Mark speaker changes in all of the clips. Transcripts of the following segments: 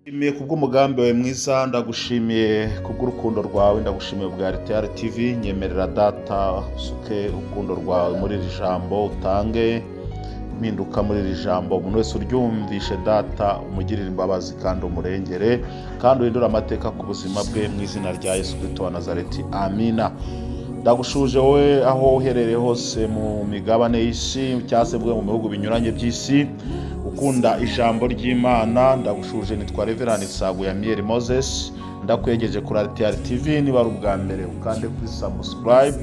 Speaker 1: Ndagushimiye kubw'umugambi wawe mwiza, ndagushimiye kubw'urukundo rwawe, ndagushimiye bwa RTR TV. Nyemerera Data usuke urukundo rwawe muri iri jambo, utange impinduka muri iri jambo. Umuntu wese uryumvishe, Data, umugirire imbabazi kandi umurengere kandi uhindure amateka ku buzima bwe, mu izina rya Yesu Kristo wa Nazareti, amina. Ndagushuje wowe aho uherereye hose mu migabane y'isi, cyangwa se mu bihugu binyuranye by'isi, ukunda ijambo ry'Imana. Ndagushuje, nitwa Reverend Sagu Miyeri Moses, ndakwegeje kuri RTR TV. Niba ari ubwa mbere, ukande kuri subscribe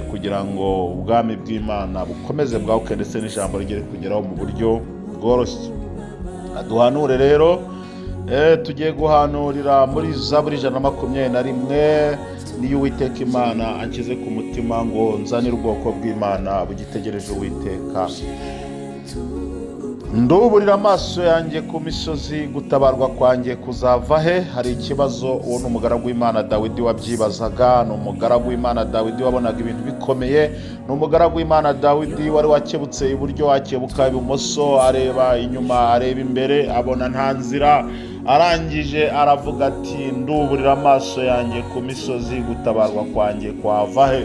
Speaker 1: kugira ngo ubwami bw'Imana bukomeze bwaguke ndetse n'ijambo rigere kugeraho mu buryo bworoshye. Duhanure rero, tugiye guhanurira muri Zaburi 121. Niyo Uwiteka Imana anshyize ku mutima ngo nzanire ubwoko bw'Imana bugitegereje Uwiteka. Nduburira amaso yanjye ku misozi, gutabarwa kwanjye kuzava he? Hari ikibazo. Uwo ni umugaragu w'Imana Dawidi wabyibazaga. Ni umugaragu w'Imana Dawidi wabonaga ibintu bikomeye. Ni umugaragu w'Imana Dawidi wari wakebutse iburyo, akebuka ibumoso, areba inyuma, areba imbere, abona nta nzira. Arangije aravuga ati: "Nduburira amaso yanjye ku misozi, gutabarwa kwanjye kwava he?"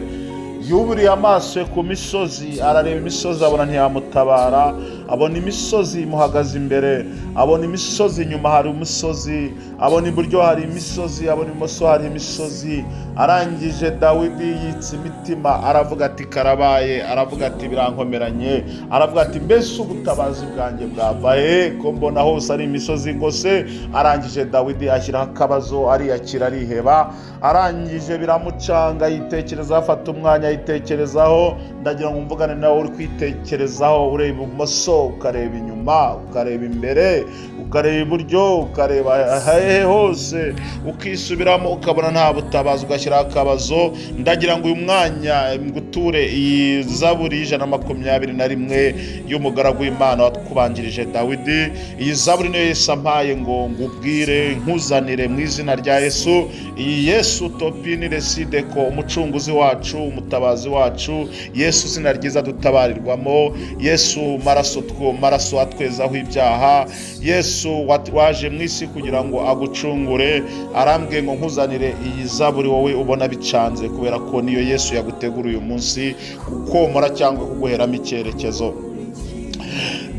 Speaker 1: Yuburiye amaso ye ku misozi, arareba imisozi, abona ntiyamutabara. Abona imisozi imuhagaze imbere, abona imisozi inyuma hari umusozi, abona iburyo hari imisozi, abona ibumoso hari imisozi. Arangije Dawidi yitsa imitima, aravuga ati: "Karabaye." Aravuga ati: "Birankomeranye." Aravuga ati: "Mbese ubutabazi bwanjye bwava he, ko mbona hose ari imisozi gose?" Arangije Dawidi ashyiraho akabazo, ariyakira, ariheba. Arangije biramucanga, yitekerezaho, afata umwanya yitekerezaho. Ndagira ngo mvugane nawe uri kwitekerezaho, ureba ibumoso, ukareba inyuma, ukareba imbere, ukareba iburyo, ukareba hehe hose, ukisubiramo, ukabona nta butabazi, ugashyiraho akabazo. Ndagira ngo uyu mwanya nguture iyi Zaburi y'121 y'umugaragu w'Imana watkubanjirije Dawidi. Iyi zaburi niyo Yesu ampaye ngo ngubwire, nkuzanire mu izina rya Yesu. Iyi Yesu topini reside ko umucunguzi wacu, umutabazi wacu, Yesu izina ryiza dutabarirwamo, Yesu maraso maraso atwezaho ibyaha, Yesu waje mu isi kugira ngo agucungure. Arambwiye ngo nkuzanire iyi zaburi, wowe ubona bicanze, kubera ko niyo Yesu yagutegura uyu munsi kukomora cyangwa kuguheramo icyerekezo.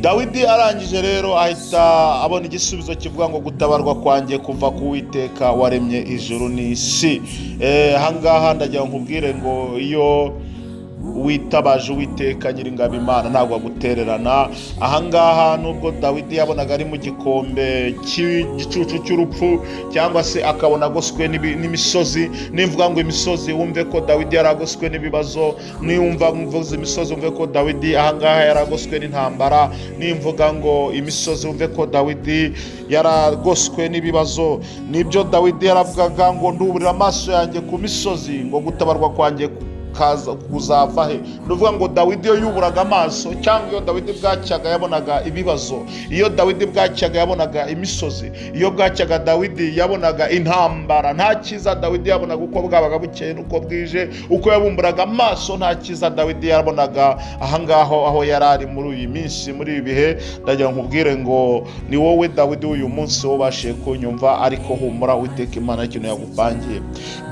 Speaker 1: Dawidi arangije rero ahita abona igisubizo kivuga ngo: "Gutabarwa kwanjye kuva ku Witeka waremye ijuru n'isi." Ahangaha ndagira ngo nkubwire ngo iyo witabaje Uwiteka Nyiringabo Imana, ntabwo agutererana. Ahangaha, nubwo Dawidi yabonaga ari mu gikombe cy'igicucu cy'urupfu, cyangwa se akabona agoswe n'imisozi, nimvuga ngo imisozi wumve ko Dawidi yaragoswe n'ibibazo, nimva mvuze imisozi wumve ko Dawidi ahangaha yaragoswe n'intambara, nimvuga ngo imisozi wumve ko Dawidi yaragoswe n'ibibazo. Nibyo Dawidi yaravugaga ngo: "Nduburira amaso yanjye ku misozi, ngo gutabarwa kwanjye kaza kuzava he?" Ni ukuvuga ngo Dawidi iyo yuburaga amaso, cyangwa iyo Dawidi bwacyaga yabonaga ibibazo, iyo Dawidi bwacyaga yabonaga imisozi, iyo bwacyaga Dawidi yabonaga intambara. Nta cyiza Dawidi yabonaga uko bwabaga bukeye n'uko bwije. Uko yabumburaga amaso, nta cyiza Dawidi yabonaga ahangaho aho yari ari muri iyi minsi, muri ibi bihe. Ndagira ngo nkubwire ngo ni wowe Dawidi w'uyu munsi wubashije kunyumva, ariko humura, Uwiteka Imana ikintu yagupangiye.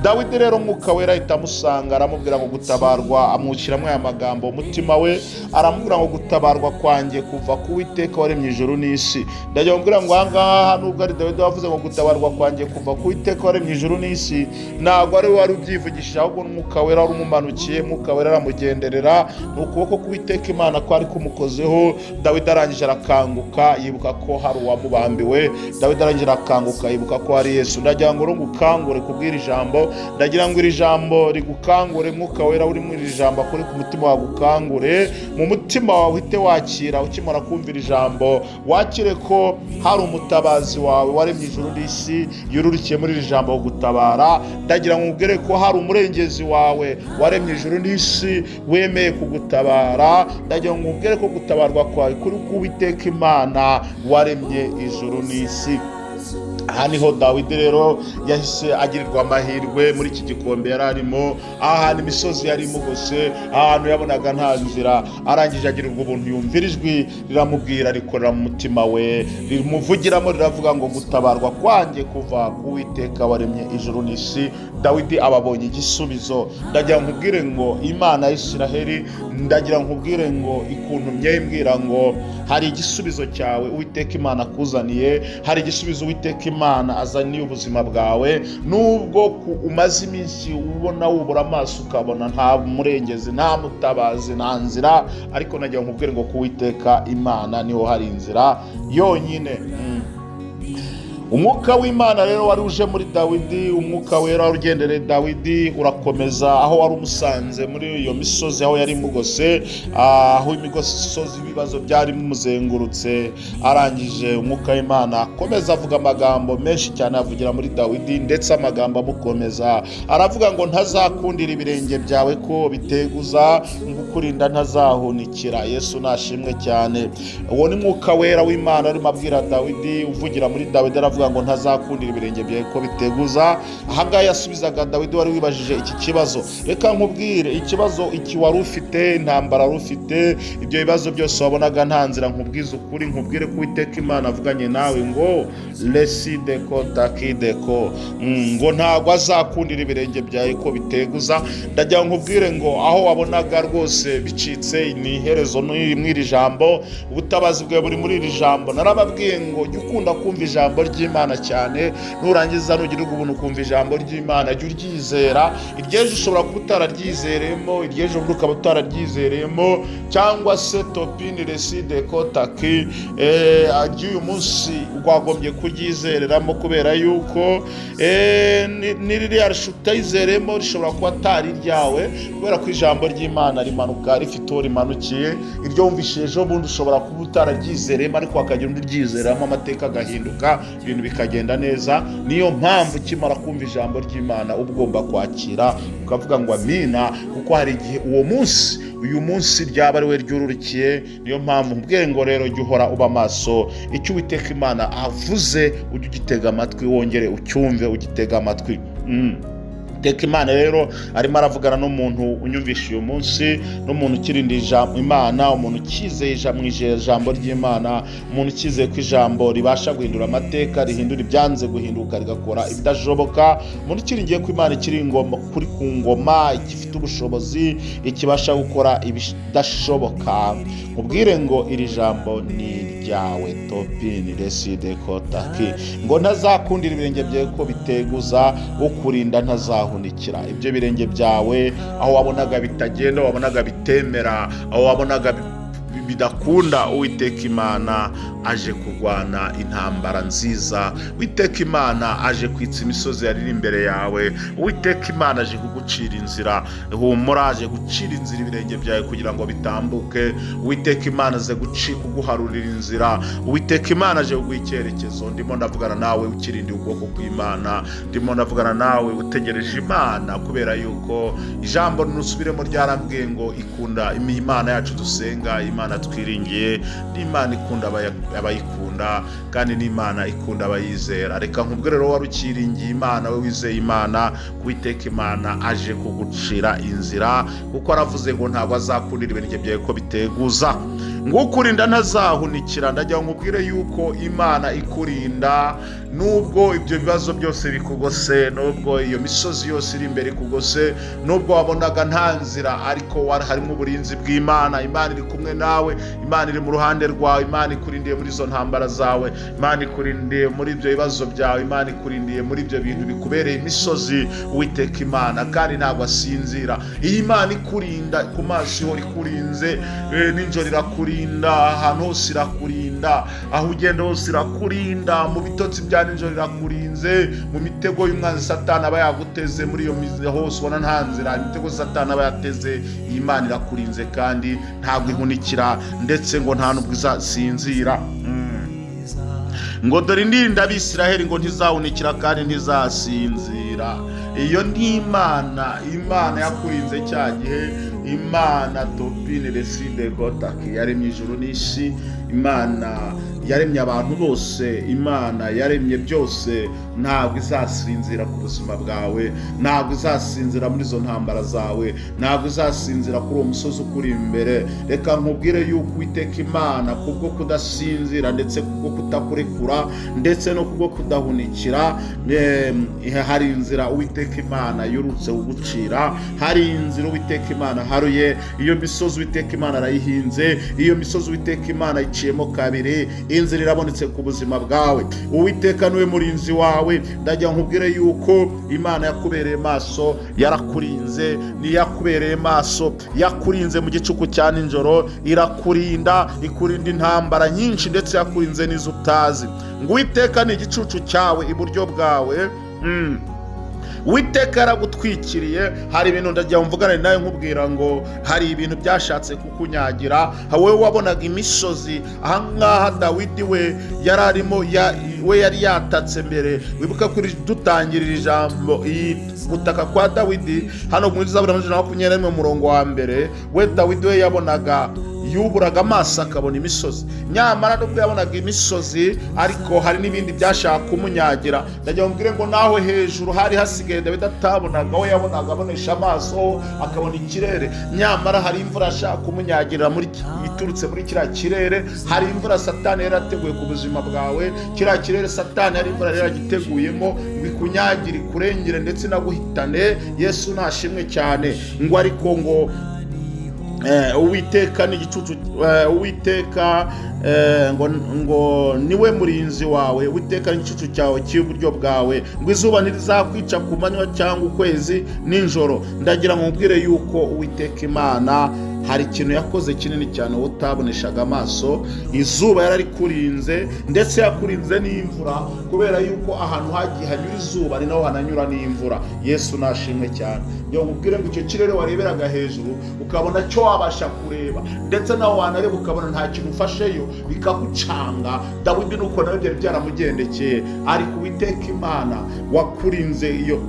Speaker 1: Dawidi rero, Mwuka Wera ahita amusanga, aramubwira ngo gutabarwa, amushyiramo aya magambo umutima we, aramubwira ngo: "Gutabarwa kwanjye kuva ku Witeka waremye ijuru n'isi." Ndagira ngo ngo ahangaha, nubwo ari Dawidi wavuze ngo gutabarwa kwanjye kuva ku Witeka waremye ijuru n'isi, ntabwo ari we wari ubyivugishije, ahubwo n'Umwuka Wera wari umumanukiye. Mwuka Wera aramugenderera, ni ukuboko k'Uwiteka Imana kwari kumukozeho. Dawidi arangije arakanguka, yibuka ko hari uwamubambiwe. Dawidi arangije arakanguka, yibuka ko hari Yesu. Ndagira ngo ngukangure kubwira ijambo, ndagira ngo iri jambo rigukangure. Mwuka Wera uri muri iri jambo akore ku mutima wawe, gukangure mu mutima wawe, uhite wakira. Ukimara kumvira ijambo, wakire ko hari umutabazi wawe waremye ijuru n'isi yururukiye muri iri jambo gutabara. Ndagira ngo nkubwire ko hari umurengezi wawe waremye ijuru n'isi wemeye kugutabara. Ndagira ngo nkubwire ko gutabarwa kwawe kuri k'Uwiteka Imana waremye ijuru n'isi. Aha niho Dawidi rero yahise agirirwa amahirwe muri iki gikombe yari arimo, ahantu imisozi yari imugose, ahantu yabonaga nta nzira. Arangije agirirwa ubuntu, yumvira ijwi riramubwira, rikorera mu mutima we, rimuvugiramo, riravuga ngo: "Gutabarwa kwanjye kuva ku Witeka waremye ijuru n'isi." Dawidi aba abonye igisubizo. Ndagira nkubwire ngo Imana ya Isiraheli, ndagira nkubwire ngo ikuntumye imbwira ngo hari igisubizo cyawe Uwiteka Imana akuzaniye, hari igisubizo Uwiteka Imana azaniye ubuzima bwawe. Nubwo umaze iminsi ubona wubura amaso, ukabona nta murengezi, nta mutabazi, nta nzira, ariko nagira nkubwire ngo ku Uwiteka Imana niho hari inzira yonyine. Umwuka w'Imana rero wari uje muri Dawidi, Umwuka Wera wari ugendereye Dawidi, urakomeza aho wari umusanze muri iyo misozi, aho yari imugose, aho imisozi ibibazo byari bimuzengurutse. Arangije Umwuka w'Imana akomeza avuga amagambo menshi cyane, avugira muri Dawidi, ndetse amagambo amukomeza. Aravuga ngo: "Ntazakundira ibirenge byawe ko biteguza, ngo ukurinda ntazahunikira." Yesu nashimwe cyane. Uwo ni Mwuka Wera w'Imana arimo abwira Dawidi, uvugira muri Dawidi, aravuga ngo: "Ntazakundira ibirenge byawe ko biteguza." Ahangaha yasubizaga Dawidi wari wibajije iki kibazo. Reka nkubwire, ikibazo iki wari ufite, intambara wari ufite, ibyo bibazo byose wabonaga nta nzira, nkubwize ukuri, nkubwire ko Uwiteka Imana avuganye nawe ngo resideko takideko, ngo ntabwo azakundira ibirenge byawe ko biteguza. Ndagira nkubwire ngo aho wabonaga rwose bicitse, ni iherezo mw'iri jambo, ubutabazi bwawe buri muri iri jambo. Narababwiye ngo jya ukunda kumva ijambo ry'Imana cyane. Nurangiza, nugirirwa ubuntu ukumva ijambo ry'Imana, jya uryizera. Iry'ejo ushobora kuba utararyizereyemo, iry'ejo bundi ukaba utararyizereyemo, cyangwa se topini reside kotaki ry'uyu munsi wagombye kuryizereramo, kubera yuko ni ririya utayizereyemo rishobora kuba atari iryawe, kubera ko ijambo ry'Imana rimanuka rifite uwo rimanukiye. Iryo wumvise ejo bundi ushobora kuba utararyizereyemo, ariko hakagira undi uryizeramo, amateka agahinduka, ibintu bikagenda neza. Niyo mpamvu ukimara kumva ijambo ry'Imana uba ugomba kwakira, ukavuga ngo amina, kuko hari igihe uwo munsi, uyu munsi ryaba ari we ryururukiye. Niyo mpamvu nkubwiye ngo rero jya uhora uba maso, icyo Uwiteka Imana avuze ujye ugitega amatwi, wongere ucyumve, ugitega amatwi. Teka Imana rero arimo aravugana n'umuntu unyumvisha uyu munsi, n'umuntu ukirinda ijambo Imana, umuntu ukizeye mu ijambo ry'Imana, umuntu ukizeye ko ijambo ribasha guhindura amateka, rihindura ibyanze guhinduka, rigakora ibidashoboka, umuntu ukiringiye ko Imana ikiri ingoma, kuri ku ngoma, igifite ubushobozi, ikibasha gukora ibidashoboka. Mubwire ngo iri jambo ni iryawe. Topini reside kotaki, ngo ntazakundira ibirenge byawe ko biteguza, ukurinda ntazahunikira. Ibyo birenge byawe, aho wabonaga bitagenda, wabonaga bitemera, aho wabonaga bidakunda, Uwiteka Imana aje kurwana intambara nziza. Uwiteka Imana aje kwitsa imisozi yari iri imbere yawe. Uwiteka Imana aje kugucira inzira. Humura, aje gucira inzira ibirenge byawe kugira ngo bitambuke. Uwiteka Imana aje kuguharurira inzira. Uwiteka Imana aje kuguha icyerekezo. Ndimo ndavugana nawe ukirindiye ukuboko kw'Imana, ndimo ndavugana nawe utegereje Imana, kubera yuko ijambo nusubiremo ryarambwiye ngo ikunda Imana yacu dusenga, Imana twiringiye, ni Imana ikunda abayikunda, kandi ni Imana ikunda abayizera. Reka nkubwire rero, wari ukiringiye Imana, we wizeye Imana, Uwiteka Imana aje kugucira inzira, kuko aravuze ngo ntabwo azakundira ibirenge byawe ko biteguza, ngo ukurinda ntazahunikira. Ndagira ngo nkubwire yuko Imana ikurinda, nubwo ibyo bibazo byose bikugose, nubwo iyo misozi yose iri imbere ikugose, nubwo wabonaga nta nzira, ariko harimo uburinzi bw'Imana. Imana iri kumwe nawe, Imana iri mu ruhande rwawe, Imana ikurindiye muri izo ntambara zawe, Imana ikurindiye muri ibyo bibazo byawe, Imana ikurindiye muri ibyo bintu bikubereye imisozi. Uwiteka Imana kandi ntabwo asinzira. Iyi Imana ikurinda ku maso ihora ikurinze, nijoro irakurinda, ahantu hose irakurinda, aho ugenda hose irakurinda, mu bitotsi bya nijoro irakurinze, mu mitego y'umwanzi Satani aba yaguteze muri iyo mizi hose ubona nta nzira, imitego Satani aba yateze, iyi Imana irakurinze kandi ntabwo ihunikira, ndetse ngo nta nubwo izasinzira. Ngo dore indinda Abisiraheli ngo ntizahunikira kandi ntizasinzira. Iyo ni Imana, Imana yakurinze cya gihe, Imana topine reside gotaki yaremye ijuru n'isi, Imana yaremye abantu bose, Imana yaremye byose, ntabwo izasinzira ku buzima bwawe, ntabwo izasinzira muri izo ntambara zawe, ntabwo izasinzira kuri uwo musozi ukuri imbere. Reka nkubwire yuko Uwiteka Imana kubwo kudasinzira, ndetse kubwo kutakurekura, ndetse no kubwo kudahunikira, hari inzira Uwiteka Imana yurutse kugucira, hari inzira Uwiteka Imana haruye. Iyo misozi Uwiteka Imana arayihinze, iyo misozi Uwiteka Imana iciyemo kabiri, inzira irabonetse ku buzima bwawe. Uwiteka niwe murinzi wawe. Ndagira nkubwire yuko Imana yakubereye maso, yarakurinze, niyakubereye maso, yakurinze mu gicuku cya nijoro, irakurinda, ikurinda intambara nyinshi, ndetse yakurinze n'izo utazi. Ngo Uwiteka ni igicucu cyawe iburyo bwawe. Uwiteka yaragutwikiriye. Hari ibintu ndagira mvugane nawe nkubwira ngo hari ibintu byashatse kukunyagira, wowe wabonaga imisozi. Ahangaha Dawidi we yari arimo, we yari yatatse mbere. Wibuka kuri dutangirira ijambo iyi gutaka kwa Dawidi hano muri Zaburi 121 umurongo wa mbere, we Dawidi we yabonaga, yuburaga amaso akabona imisozi. Nyamara nubwo yabonaga imisozi, ariko hari n'ibindi byashaka kumunyagira. Ndagira ngo mbwire ngo naho hejuru hari hasigaye Dawidi atabonaga, we yabonaga abonesha amaso akabona ikirere. Nyamara hari imvura ashaka kumunyagirira muri iturutse muri kiriya kirere. Hari imvura Satani yari yarateguye ku buzima bwawe. Kiriya kirere Satani hari imvura yari yaragiteguyemo ngo ikunyagire, ikurengere, ndetse inaguhitane. Yesu nashimwe cyane. Ngo ariko ngo Uwiteka ni igicucu, Uwiteka ngo niwe murinzi wawe, Uwiteka ni igicucu cyawe cy'iburyo bwawe, ngo izuba ntirizakwica ku manywa cyangwa ukwezi nijoro. Ndagira ngo nkubwire yuko Uwiteka Imana hari ikintu yakoze kinini cyane wowe utaboneshaga amaso. Izuba yararikurinze, ndetse yakurinze n'imvura, kubera yuko ahantu hagiye hanyura izuba ni naho hananyura n'imvura. Yesu nashimwe cyane. Ngo nkubwire ngo icyo kirere wareberaga hejuru ukabona cyo wabasha kureba, ndetse nawe wanareba ukabona nta kintu ufasheyo, bikagucanga, Dawidi nuko nawe byari byaramugendekeye. Ariko Uwiteka Imana wakurinze iyo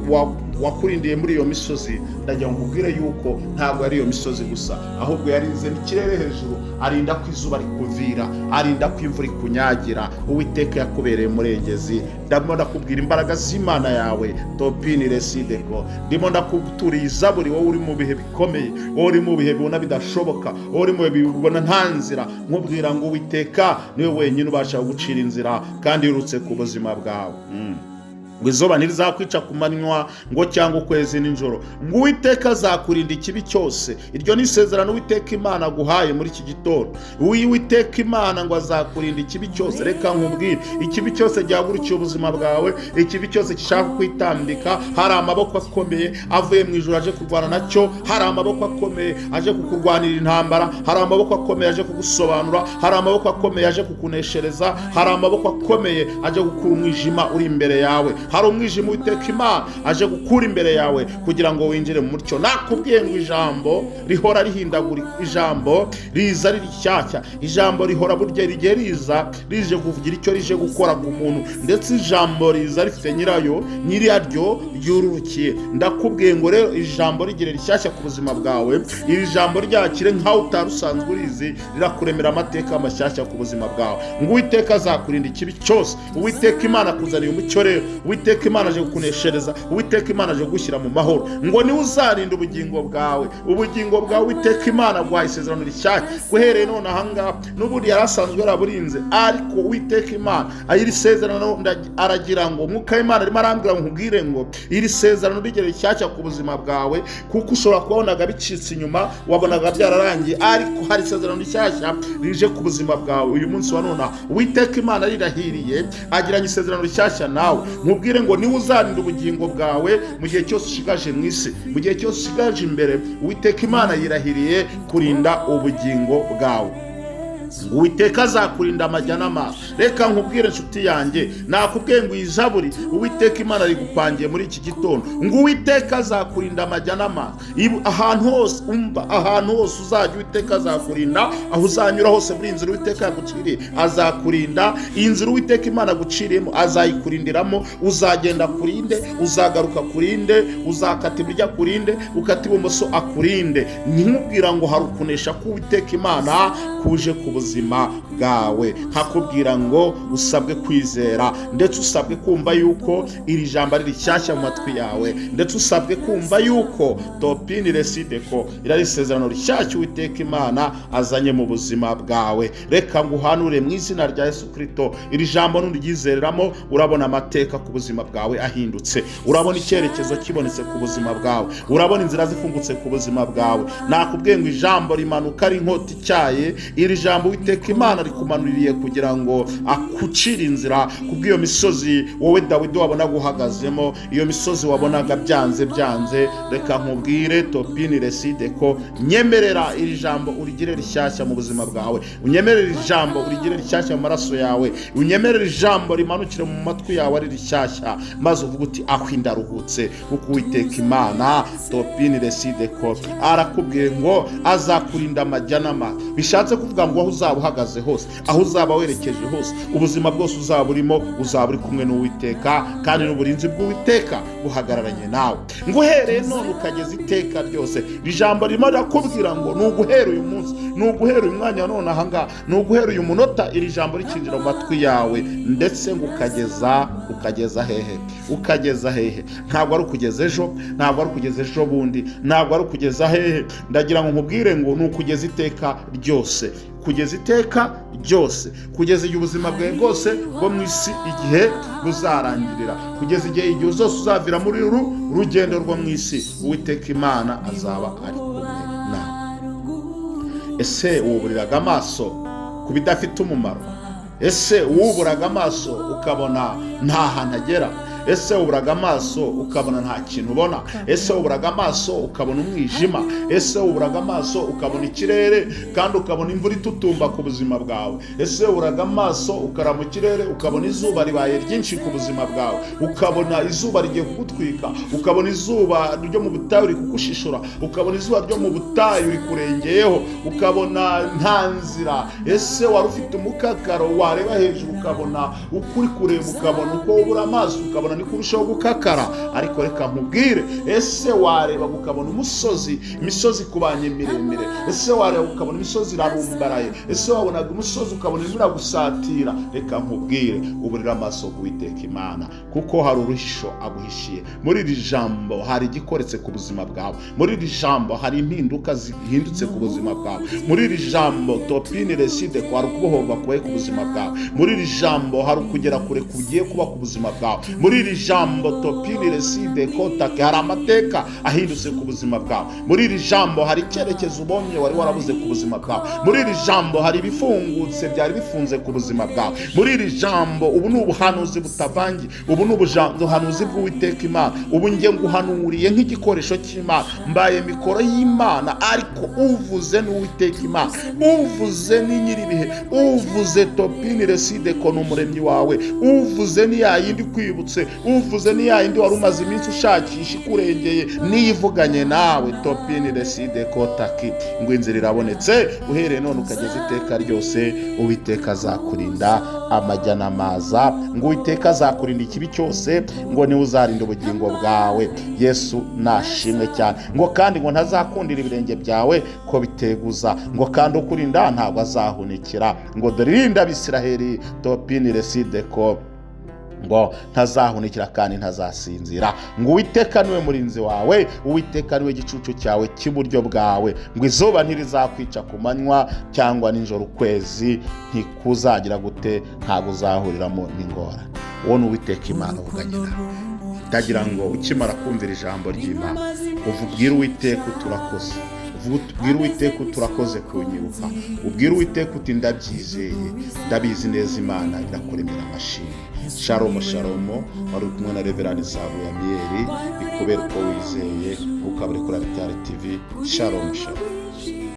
Speaker 1: wakurindiye muri iyo misozi, ndagira ngo nkubwire yuko ntabwo ari iyo misozi gusa, ahubwo yarinze n'ikirere hejuru, arinda ko izuba rikuvira, arinda ko imvura ikunyagira. Uwiteka yakubereye umurengezi. Ndimo ndakubwira imbaraga z'Imana yawe topini resideko. Ndimo ndakuturiye izaburi, wowe uri mu bihe bikomeye, wowe uri mu bihe bibona bidashoboka, wowe uri mu bihe bibona nta nzira, nkubwira ngo Uwiteka niwe wenyine ubasha gucira inzira kandi yurutse ku buzima bwawe. Ngo izuba ntirizakwica ku manywa, ngo cyangwa ukwezi nijoro, ngo Uwiteka azakurinda ikibi cyose. Iryo ni isezerano Uwiteka Imana aguhaye muri iki gitondo. Uwiteka Imana ngo azakurinda ikibi cyose. Reka nkubwire, ikibi cyose gihagurukiye ubuzima bwawe, ikibi cyose gishaka kwitambika, hari amaboko akomeye avuye mu ijuru aje kurwana nacyo, hari amaboko akomeye aje kukurwanira intambara, hari amaboko akomeye aje kugusobanura, hari amaboko akomeye aje kukuneshereza, hari amaboko akomeye aje gukura umwijima uri imbere yawe. Hari umwijima Uwiteka Imana aje gukura imbere yawe kugira ngo winjire mu mucyo. Nakubwiye ngo ijambo rihora rihindagurika, ijambo riza riri rishyashya, ijambo rihora burya rigiye riza rije kugira icyo rije gukora ku muntu, ndetse ijambo riza rifite nyirayo, nyiraryo ryururukiye. Ndakubwiye ngo rero ijambo rigire rishyashya ku buzima bwawe, iri jambo ryakire nkaho utari usanzwe urizi, rirakuremera amateka mashyashya ku buzima bwawe. Ngo Uwiteka azakurinda ikibi cyose. Uwiteka Imana akuzaniye umucyo rero, Uwiteka Imana aje kukuneshereza, Uwiteka Imana aje kugushyira mu mahoro. Ngo niwe uzarinda ubugingo bwawe, ubugingo bwawe Uwiteka Imana aguhaye isezerano rishyashya guhereye none ahangaha. N'ubundi yari asanzwe yaraburinze, ariko Uwiteka Imana iri sezerano aragira ngo Mwuka w'Imana arimo arambwira ngo nkubwire ngo iri sezerano rigere rishyashya ku buzima bwawe, kuko ushobora kuba wabonaga bicitse inyuma, wabonaga byararangiye, ariko hari isezerano rishyashya rije ku buzima bwawe uyu munsi wa none. Uwiteka Imana rirahiriye, agiranye isezerano rishyashya nawe. Nkubwire ngo niwe uzarinda ubugingo bwawe mu gihe cyose ushigaje mu isi, mu gihe cyose ushigaje imbere. Uwiteka Imana yirahiriye kurinda ubugingo bwawe. Uwiteka azakurinda amajya n'amaso. Reka nkubwire inshuti yanjye, nakubwiye ngo iyi zaburi Uwiteka Imana arigupangiye muri iki gitondo, ngo Uwiteka azakurinda amajya n'amaso. Ahantu hose umva, ahantu hose uzajya Uwiteka azakurinda, aho uzanyura hose muri iyi nzira Uwiteka yaguciriye azakurinda. Iyi nzira Uwiteka Imana aguciriyemo azayikurindiramo. Uzagenda akurinde, uzagaruka akurinde, uzakata iburyo akurinde, ukata ibumoso akurinde. Nkubwira ngo hari ukunesha k'Uwiteka Imana kuje ku buzima bwawe. bwawe, nkakubwira ngo usabwe kwizera, ndetse usabwe kumva yuko iri jambo ari rishyashya mu matwi yawe, ndetse usabwe kumva yuko topini resideko iri ari isezerano rishyashya Uwiteka Imana azanye mu buzima bwawe. Reka nguhanure mu izina rya Yesu Kristo, iri jambo nuryizereramo urabona amateka ku buzima bwawe ahindutse, urabona icyerekezo kibonetse ku buzima bwawe, urabona inzira zifungutse ku buzima bwawe. Nakubwiye ngo ijambo rimanuka ari inkota ityaye. Iri jambo Uwiteka Imana rikumanuriye kugira ngo akucire inzira kubw'iyo misozi wowe Dawidi wabonaga uhagazemo, iyo misozi wabonaga byanze byanze. Reka nkubwire topini reside ko nyemerera iri jambo urigire rishyashya mu buzima bwawe, unyemerere ijambo urigire rishyashya mu maraso yawe, unyemerere ijambo rimanukire mu matwi yawe ari rishyashya, maze uvuge uti aho ndaruhutse, kuko Uwiteka Imana topini reside ko arakubwiye ngo azakurinda amajyanama. Bishatse kuvuga ngo aho uzaba uhagaze hose, aho uzaba werekeje hose, ubuzima bwose uzaba urimo, uzaba uri kumwe n'Uwiteka, kandi n'uburinzi bw'Uwiteka buhagararanye nawe, ngo uhereye none ukageza iteka ryose. Ijambo ririmo rirakubwira ngo ni uguhera uyu munsi, ni uguhera uyu mwanya none ahangaha, ni uguhera uyu munota iri jambo rikinjira mu matwi yawe, ndetse ngo ukageza hehe? Ukageza hehe? Ntabwo ari ukugeza ejo, ntabwo ari ukugeza ejo bundi, ntabwo ari ukugeza hehe. Ndagira ngo nkubwire ngo ni ukugeza iteka ryose, kugeza iteka ryose, kugeza igihe ubuzima bwawe bwose bwo mu isi igihe buzarangirira, kugeza igihe zose uzavira muri uru rugendo rwo mu isi, Uwiteka Imana azaba ari kumwe nawe. Ese wuburiraga amaso ku bidafite umumaro? Ese wuburaga amaso ukabona nta hantu agera? Ese wuburaga amaso ukabona nta kintu ubona? Ese wuburaga amaso ukabona umwijima? Ese wuburaga amaso ukabona ikirere kandi ukabona imvura itutumba ku buzima bwawe? Ese wuburaga amaso ukara mu kirere ukabona izuba ribaye ryinshi ku buzima bwawe, ukabona izuba rigiye kugutwika, ukabona izuba ryo mu butayu riri kugushishura, ukabona izuba ryo mu butayu rikurengeyeho, ukabona nta nzira? Ese wari ufite umukakaro, wareba hejuru ukabona uko uri kureba, ukabona uko wubura amaso ukabona niko urushaho gukakara? Ariko reka nkubwire, ese wareba ukabona umusozi, imisozi ikubanye miremire? Ese wareba ukabona imisozi irarumbaraye? Ese wabonaga umusozi ukabona irimo iragusatira? Reka nkubwire, uburira amaso ku Uwiteka Imana, kuko hari uruhisho aguhishiye. Muri iri jambo hari igikoretse ku buzima bwawe, muri iri jambo hari impinduka zihindutse ku buzima bwawe, muri iri jambo topini reside ko hari ukubohorwa kubaye ku buzima bwawe, muri iri jambo hari ukugera kure kugiye kuba ku buzima bwawe, muri iri jambo topini reside kotake hari amateka ahindutse ku buzima bwawe, muri iri jambo hari icyerekezo ubonye wari warabuze ku buzima bwawe, muri iri jambo hari ibifungutse byari bifunze ku buzima bwawe. Muri iri jambo, ubu ni ubuhanuzi butavangiye, ubu ni ubuhanuzi bw'Uwiteka Imana. Ubu njye nguhanuriye nk'igikoresho cy'Imana, mbaye mikoro y'Imana, ariko uvuze ni Uwiteka Imana, uvuze ni nyir'ibihe, uvuze topini reside ko ni umuremyi wawe, uvuze ni ya yindi kwibutse, uvuze ni ya yindi wari umaze iminsi ushakisha ikurengeye, niyivuganye nawe topini reside kotaki ngo inzira irabonetse. Uhereye none ukageza iteka ryose, Uwiteka azakurinda amajya n'amaza, ngo Uwiteka azakurinda ikibi cyose, ngo niwe uzarinda ubugingo bwawe. Yesu nashimwe cyane. Ngo kandi ngo ntazakundira ibirenge byawe ko biteguza, ngo kandi ukurinda ntabwo azahunikira. Ngo dore irinda Abisiraheli topini reside ko ngo ntazahunikira kandi ntazasinzira. Ngo Uwiteka niwe murinzi wawe, Uwiteka niwe gicucu cyawe cy'iburyo bwawe. Ngo izuba ntirizakwica ku manywa cyangwa nijoro, ukwezi ntikuzagira gute, ntabwo uzahuriramo n'ingorane. Uwo ni Uwiteka Imana uvuganye nawe. Ndagira ngo ukimara kumvira ijambo ry'Imana, ubwire Uwiteka uturakoze, ubwire Uwiteka uturakoze kunyibuka, ubwire Uwiteka uti ndabyizeye, ndabizi neza Imana irakuremera amashimwe. Shalomo shalomo. Wari uri kumwe na Reverend Sabu ya Miyeri. Bikubera uko wizeye, ukaba uri kuri Aritari TV. Shalomo shalomo.